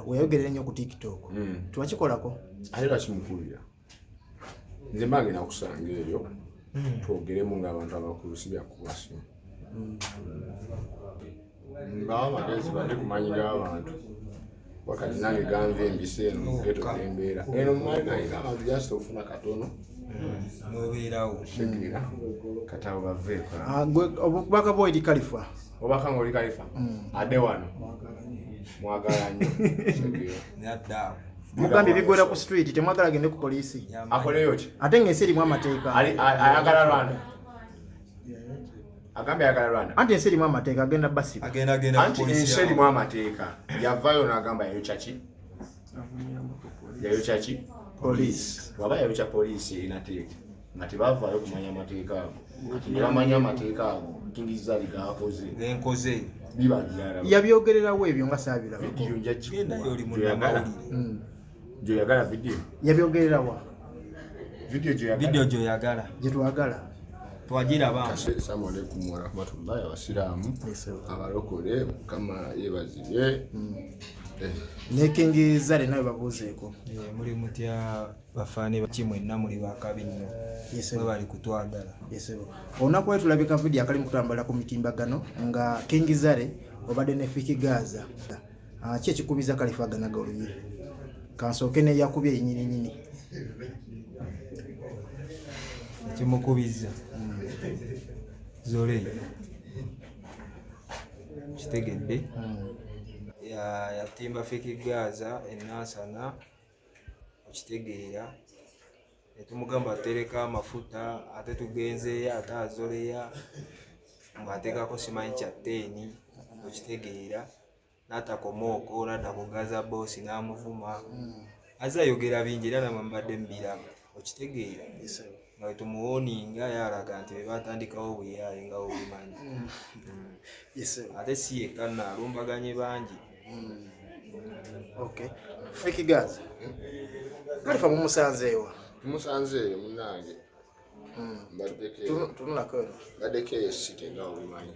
Weyogerera nnyo ku TikTok. Tewakikolako? Ate lwaki mukubira? Nze mba ngenda kusanga eyo, twogeremu ng'abantu abakulu, si byakuba simu. Mbawa amagezi badde ku maanyi g'abantu, wakati nange ganva embisa eno mu ghetto gyembeera eno, mumanyi nange g'abantu, just ofuna katono. Nobeerawo. Tegeera, kati abo baveeko. Ah, gwe obubaka bwo eri Kalifa? Obaka nga oli Kalifa adde wano, mwagala nnyo, tegeera. Naddaawo. Mugambye bigwera ku street, temwagala agende ku poliisi. Akoleyo ki? Ate ng'ensi erimu amateeka. Ayagala Rwanda, agambye ayagala Rwanda. Anti ensi erimu amateeka, agenda basiba. Agenda, agenda ku Anti polisi ensi yawo. erimu amateeka, yavaayo n'agamba yayokya ki? Yayokya ki? Poliisi. Waba yayokya poliisi erina teeka, nga tebavaayo kumanya amateeka ago. Kati ne bamanya amateeka ago King Zari gakoze. Genkoze. Biba birala. Yabyogererawo ebyo nga saabirabako? Vidiyo nja Gendayo, oli gyoyagala. munnamawulire. Gyoyagala vidiyo. Yabyogererawa? Vidiyo gyoyagala. Vidiyo gyoyagala. Gye twagala. Twagiraba. Assalamu alaikum warahmatullahi. Abasiraamu, abalokole, Mukama yebazibwe. Ne King Zari nawe babuuzeeko. Eh, muli mutya bafaani baki mwenna? Muli bakabi nnyo. Yes, sir. Mwe bali kutwagala. Yes, sir. Olunaku lwe tulabika vidiyo akali mu kutambula ku mitimbagano nga King Zari obadde ne Fik Gaza. Ah, ki ekikubiza Kalifa aganaga oluyi? Kansooke ne yakubye yennyini nyini. Ekimukubiza zole, kitegedde? Yatimba Fik Gaza enansana, okitegeera? Netumugamba tereka amafuta, ate tugenzeeyo, ate azoleya ng'ateekako simanyi kya 10, okitegeera? N'atakoma okwo, n'adda ku Gaza Boss n'amuvuma. Aze ayogera bingi, era namwe mubadde mubiraba, okitegeera? Nga wetumuwoninga yalaga nti be batandikawo obuyaaye nga obimanyi. Ate si yekka nno, alumbaganye bangi. Okay. Fik Gaza. Kalifa mumusanzeewa? Tumusanze eyo munange. Tunulako eno. Mbaddeko eyo site nga obimanyi.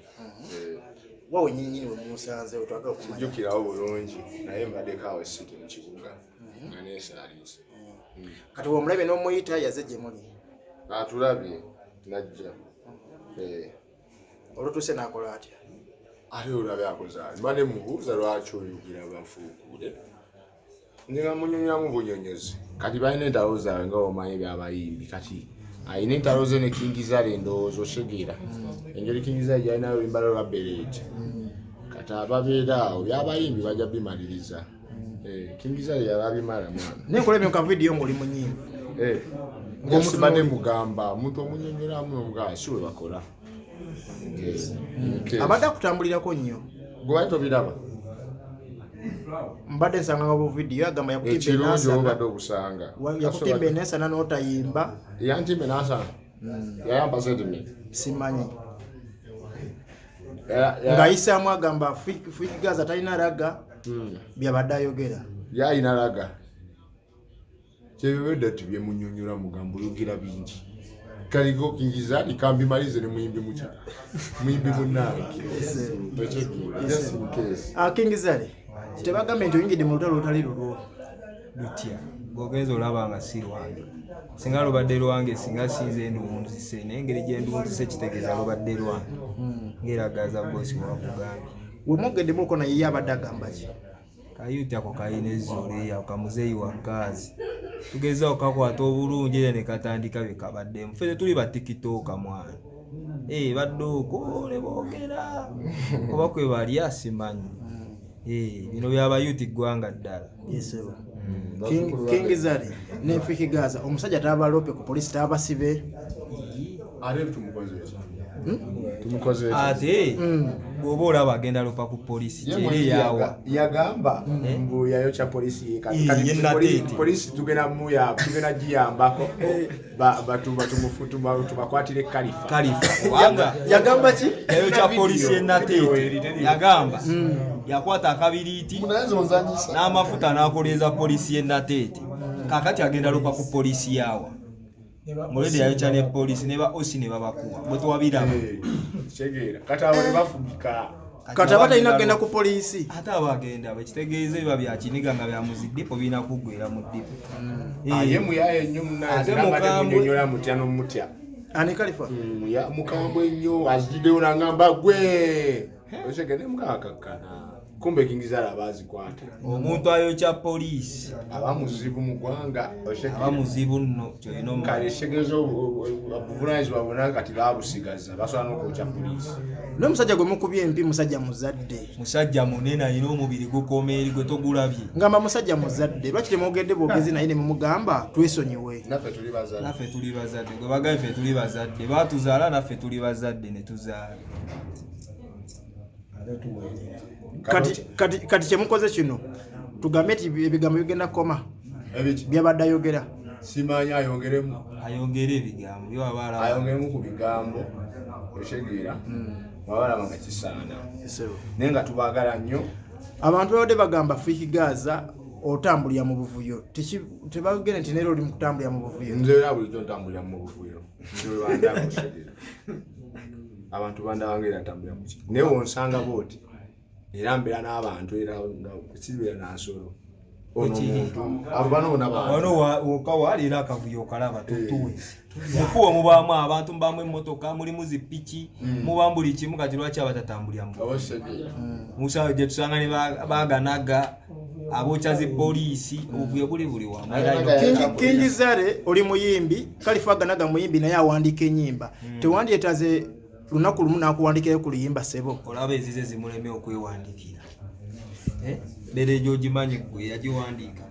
Wa wennyini nyini we mumusanzeewo? Twagala okumanya. Sijjukirawo bulungi, naye mbaddeko awo esite mu kibuga nga neesaaliisa. Kati womulabye n'omuyita, yaze gye muli? Atulabye najja. Eh, Olutuuse n'akola atya? Ate olabye akoze ati, mba ne mubuuza lwaki oyogera bafuukule, nze nga munyonyamu bunyonyozi. Kati balina entalo zaabwe nga omanyi byabayimbi. Kati alina entalo ze ne King Zari, endowooza osegeera engeri King Zari gyalinayo oluyimba lwe lwa bereeti. Kati ababeera awo byabayimbi bajja bimaliriza. Eh, King Zari yababimala mwana. Naye nkola ebyo ka vidiyo ng'oli munyiivu. Eh, ng'omusibadde mugamba omuntu omunyonyolamu nomugamba si we bakola. Eh, Abadde akutambulirako nnyo. Gwe bali tobiraba? Mbadde nsanga bu vidiyo agamba yakutimba Ekirungi enansana. obadde obusanga. Yakutimba enensana n'otayimba. Yantimba enansana? Yayampa sentiment? Simanyi. Ng'ayisaamu agamba Fik Gaza talina ragga, byabadde ayogera. Yalina ragga. Kyebibedda ti byemunyonyola, mugamba oyogera bingi. Kaliko King Zari kambimalize ne muyimbi muki, muyimbi munnange. Okitegeera? Just in case. Ah, King Zari, tebagambye nti oyingidde mu lutalo olutali lulwo? Lutya gwogenza olaba nga si lwange? Singa lubadde lwange, singa sinze nduwunzise, naye engeri gye nduwunzise kitegeeza lubadde lwange, ngaera Gaza Boss wakugambye. Wemwogedde muko naye, ye abadde agamba ki? Kayuti ako kalina ezzoleya kamuzeeyi wa gaazi, tugezaako kakwata obulungi era ne katandika bye kabaddemu. Ffe tetuli ba TikToker mwana. Eh, badde okwo ne boogera oba kwe balya simanyi. Eh, bino byabayuti ggwanga ddala. Yes, sir. King Zari ne Fik Gaza, omusajja tabalope ku polisi, tabasibe? Ate tumukoze eki? Tumukoze eki? Ate bw'oba olaba agenda lopa ku polisi, Ye kyeri mwennyini eyawa. Yagamba mbu yayokya polisi ye. Eh, Kati ye Nateete. Polisi tugenda tugenda giyambako. Tubakwatire Kalifa. Kalifa kubanga Yagamba ki? yayokya polisi Video enateete. eri teriyo. Yagamba yakwata akabiriiti Naye onzanyisa. n'amafuta n'akoleeza polisi y'enateete. Kakati agenda lopa ku polisi yawa ngolede yayokya ne polisi ne ba osi ne babakuba bwe twabiraba. Eh, kitegeera, kati abo ne bafugika. Kati aba talina kugenda ku poliisi. Ate aba agenda ekitegeeza biba bya kiniga nga bya muzidipo, birina kuggwera mu ddipo. Aye muyaye nnyo Ate munange, mukambwe. munyonyola mutya n'omutya. Ani, Kalifa? Mukambwe nnyo, aziddewo nangamba gwe osegende mukakakkana, kumbe Kingizala abazikwata. Omuntu ayokya poliisi aba muzibu mu ggwanga. Aba muzibu nno, kyolina Kale omumanya. Ekitegeeza obuvunanyizibwa bwonna kati babusigaza, basobola n'okwokya poliisi. N'omusajja gwe mukubye empi musajja muzadde. Musajja munene, alina omubiri gukoma eri, gwe togulabye. Ngamba musajja muzadde, lwaki temwogedde bwogezi naye ne mumugamba twesonyiwe? Naffe tuli bazadde. Naffe tuli bazadde, gwe bagambye ffe tuli bazadde, batuzaala, naffe tuli bazadde ne tuzaala. Kati kyemukoze kino, tugambe nti ebigambo bigenda kukoma? Ebiki? Byabadde ayogera. Simanyi, ayongeremu. Ayongere ebigambo byewaba alaba. Ayongeremu ku bigambo, okitegeera, waba alaba nga kisaana, naye nga tubaagala nnyo. Abantu babadde bagamba Fik Gaza otambulira mu buvuyo. Tebagenda nti neera oli mu kutambulira mu buvuyo. Nze era bulijjo ntambulira mu buvuyo, nze webandaba, okitegeera, abantu bandaba nga era ntambulira muki, naye wonsanga booti era mbeera n'abantu, era nga sibeera na nsolo. Ono Ekiri. omuntu abo bano bona bantu. Wano wokka wali era akavuyo okalaba, tutuwezi mukubo, mubaamu abantu, mubaamu emmotoka, mulimu zipiki, mubaamu buli kimu. Kati lwaki abatatambulira mu Oba okitegeera. musawo gye tusanga ne baganaga abookya zi poliisi, obuvuyo buli buli wamu. Era King Zale oli muyimbi, Kalifa Ganaga muyimbi naye awandiika ennyimba. Tewandyetaze lunaku lumu n'akuwandikirayo ku luyimba, ssebo? Olaba ezize zimuleme okwewandikira. Eh? Beera egyogimanyi gwe yagiwandiika,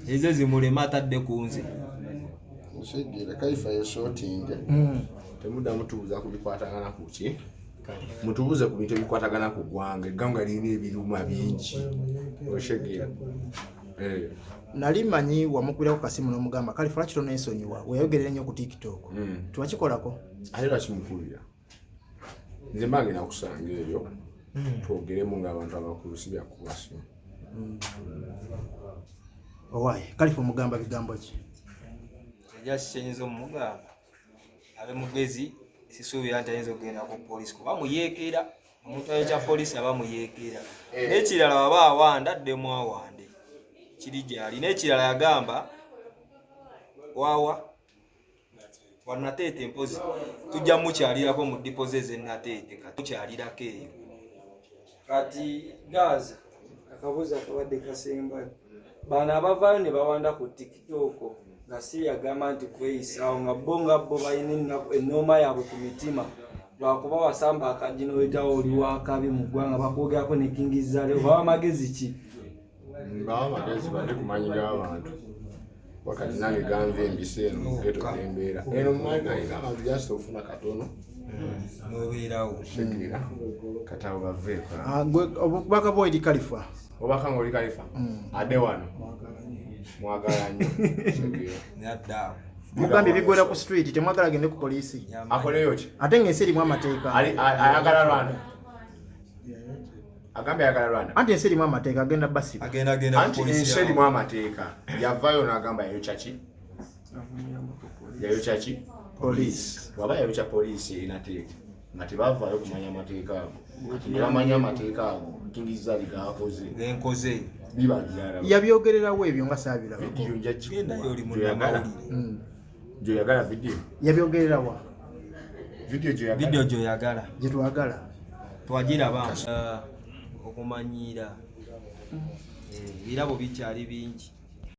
ezize zimuleme atadde ku nze. Okitegeera, Kaifa yesootinge. Temuddamu tubuuza ku bikwatagana ku ki, mutubuuze ku bintu ebikwatagana ku ggwanga. Eggwanga lirina ebiruma bingi, okitegeera. Eh. Nali manyi wamukubirako kasimu n'omugamba, Kalifa lwaki toneesonyiwa, weeyogerera ennyo ku TikTok. Tewakikolako? Ate lwakimukubira? Nze mba ngenda kusanga eyo twogeremu ng'abantu abakulu, si byakuba simu. Owaaye Kalifa omugamba bigambo ki? Ejja kyenyinza omugamba, abe mugezi, sisuubira nti ayinza okugenda ku poliisi kuba muyeekera. Omuntu ayokya poliisi aba muyeekera. N'ekirala, waba awanda addemu awande, kiri gyali. N'ekirala, yagamba wawa wanateete, mpozi tujja mukyalirako mu dipo ze ezenateete, kati mukyalirako eyo. Kati Gaza, akabuuzo akabadde kasembayo, bano abavaayo ne bawanda ku TikTok nga si yagamba nti kweyisaawo, nga bo balina ennooma yaabwe ku mitima lwakuba wasamba akagino oyitawo oli wakabi mu ggwanga, bakwogerako ne Kingizale, obawa amagezi ki? Mbawa amagezi badde ku maanyi g'abantu, wakati nange ganva embisa eno mu geto gembeera eno mu maanyi gange g'abantu, just ofuna katono. Nobeerawo. Okitegeera, kati abo baveeko. Ah, gwe obubaka bwo eri Kalifa? Obaka nga oli Kalifa adde wano, mwagala nnyo, okitegeera. Naddaawo. Mugambye bigwera ku street, temwagala agende ku poliisi. Akoleyo ki? Ate ng'ensi erimu amateeka. Ayagala Rwanda, agambye ayagala Rwanda. Anti ensi erimu amateeka, agenda basiba. Agenda agenda ku Anti poliisi. ensi erimu amateeka, yavaayo n'agamba yayokya ki, yayokya ki? Poliisi. Waba yayokya poliisi erinateeka nga tebavaayo kumanya amateeka ago, kati ne bamanya amateeka ago Kingizali gakoze. Genkoze. Biba birala. Yabyogererawo ebyo nga saabirabako? Vidiyo nja Gendayo oli gyoyagala. munnamawulire. Gyoyagala vidiyo. Yabyogererawa? Vidiyo gyoyagala. Vidiyo gyoyagala. Gye twagala. Twagiraba. Okumanyiira. Eh, ebirabo bikyali bingi.